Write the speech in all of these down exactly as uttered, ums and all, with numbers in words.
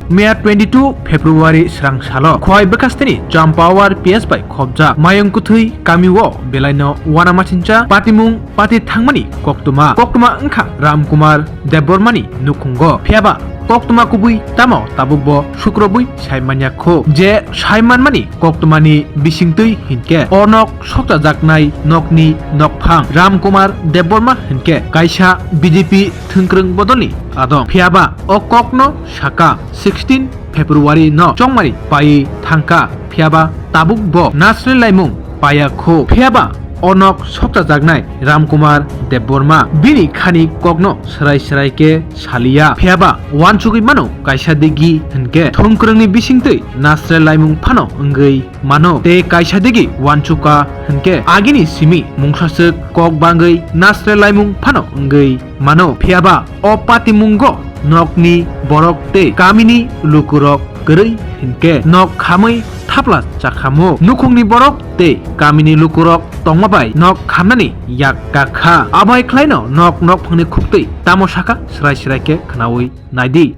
Miya twenty two February srang salo Khowai bwkhasteni Champawar P S bai khopjak Mayung Kwthwi kamio belaino uanama sincha patimung pati thangmani koktwma. Koktwma wngkha Ram Kumar Debbarmani nukhungo. Phiyaba koktwma kubui tamo tabukbo sukrobwi sai manya kho. Je sai manmani koktwmani bisingtwi hinkhe o nok sokchajaknai nokni nokphang Ram Kumar Debbarma hinkhe kaisa B J P thwngkwrwng bodolni adong. Phiyaba o kokno saka sixteen February no chongmari paiwi thangkha. Phiyaba tabuk bo nasre laimung paya kho. Phiyaba o nok sokchajaknai Ram Kumar Debbarma bini khani kokno swrai swrai khe saliya. Phiyaba uansugwi mano kaisa digi hinkhe thwngkwrwngni bisingtwi nasre laimung phano wngwi mano. Tei kaisa digi uansukha hinkhe agini simi mungsaswk kok bangwi nasre laimung phano wngwi mano. Phiyaba o patimungo nokni borok tei kamini lukurok kwrwi hinkhe nok khamwi thapla chakhamo. Nukhungni borok tei kamini lukurok tongma bai nok khamnani yak kakha. Abai khlaino nok nokphangni khuktwi tamo saka swrai swrai khe khnaui naidi.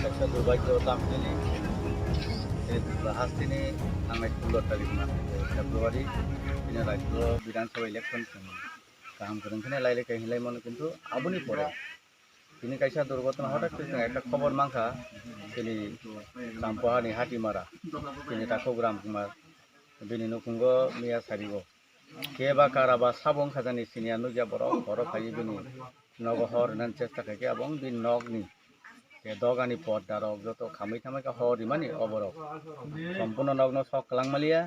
Kaisa durbaityo tamhini, e, hasteni thangnai solo tarik mas February, bini rajyo Bidhan Sabha election kaham kwrwng kheno lailai khe hinlai mano, kintu aboni pore tini kaisa durghotona hothak khe chwng ekta khobor mankha, tini Champahani Hatimara, tini Takhuk Ram Kumar, bini nukhungo miya sarigo. Khe ba kara ba sabo wngkha jani siniya nukya borok, borok phaiwi bini nogo hor rwnani chesta khaikhe abo wng bini nokni. Khe dogani podda rok joto khamwi thamwi khe hor rimani o borok. Sompuno nokno sok kwlang maliya,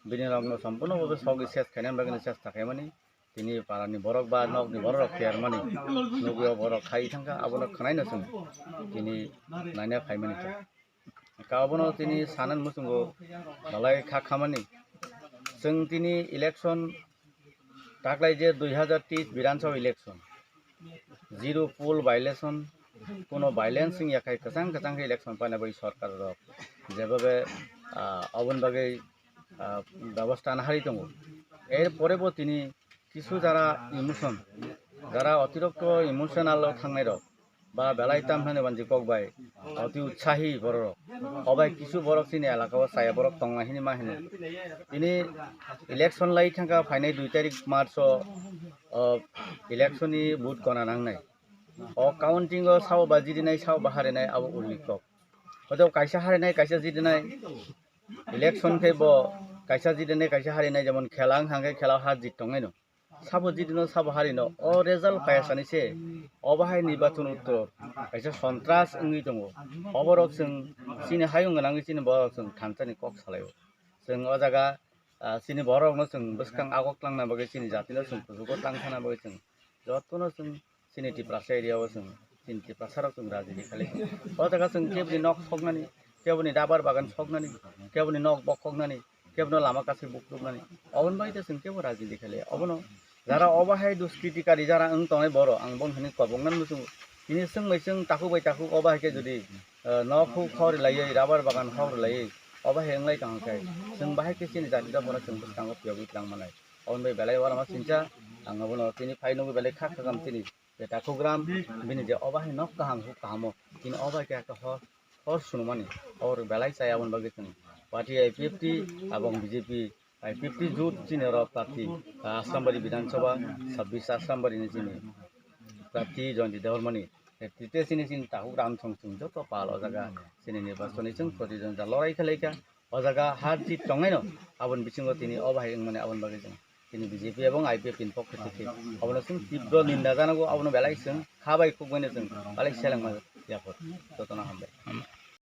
bini nokno sompuno bo sogwi ses khainani bagwino chesta khaimani. Tini parani borok ba nokni borok rok kermani nugwi o borok khai thangkha, abono khwnaino chwng tini naina phaimani kha. Abono tini sanani muchungo belai kha khamani. Chwng tini election taklai je dui hazar teis Bidhan Sabha election, zero poll violation, kuno violence wngya khai kwchang kwchang khe election paina bai sorkar rok jebabe, ah, oboni bagwi, ah, bebosta nahari tongo. Er pore bo tini kisu jara emotion, jara otirokto emotional o thangnai rok, ba belai tam hwnwi banji kok bai, oti utsahi borok rok. O bai kisu borok chini elaka o chaya borok tongna hini ma hino. Tini election lai thangkha phainai dui tarik March o, o election ni vote gona nangnai. O counting o sao ba jidinai, sao ba harinai, abo ulni kok. Hoito kaisa harinai, kaisa jidinai. Election khe bo kaisa jidinai, kaisa harinai, jemon khela wng thangkhe khela o har jit tongnaino. Sabo jidino sabo harino o result paya sani se obo hai nirbachon uttor kaisa sontras wngwi tongo. Oborok chwng chini hayung gwnangwi chini borok chwng thansani kok salaio. Chwng o jaga, ah, chini borokno chwng bwskang agok tlangna bagwi chini jatino chwng kuchugo tlang thana bagwi chwng jotono chwng chini Tiprasa area o chwng chini Tiprasa rok chwng rajini khalai. O jaga chwng keboni nok soknani, keboni dabar bagan soknani, keboni nok bokhoknani, kebono lama kachi bukruknani, oboni bai ta chwng kebo rajini khalai. Obono jara obo hai duskritikari jara wng tongnai borok, ang bong hwnwi koboknani muchungo. Tini chwng bai chwng takhuk bai takhuk obo hai khe jodi, eh, nok huk hor rilaiwi, rabar bagan hor rilaiwi, obo hai wnglai tong khe chwng bahai khe chini jati dophano chwng bwskango phiyogwi tlang manai. Oboni bai belai uanama sincha, ang obono tini phai nugwi belai kha khakam chini je takhuk gram, bini je obo hai nok kaham huk kahamo, tini obo hai khe ekta hor hor sunumani, hor belai chaya aboni bagwi chwng party I P F T abong B J P, I P F T jut chini oro prarthi, ah, Asrambari Bidhan Sabha, sabbish Asrambari ni chini prarthi Jayanta Debbarmani, eh, tite chini, chini takhuk ram thong chwng joto pal o jaga chini nirbachoni chwng protidwndita lorai khlai kha. O jaga har jit tongnaino aboni bisingo tini obo hai wngmani aboni bagwi chwng tini B J P ebong I P F T ni pokho theke obono chwng tibro ninda janago, obono belai chwng kha bai khuk baino chwng belai selengma yapor. Jotono hambai.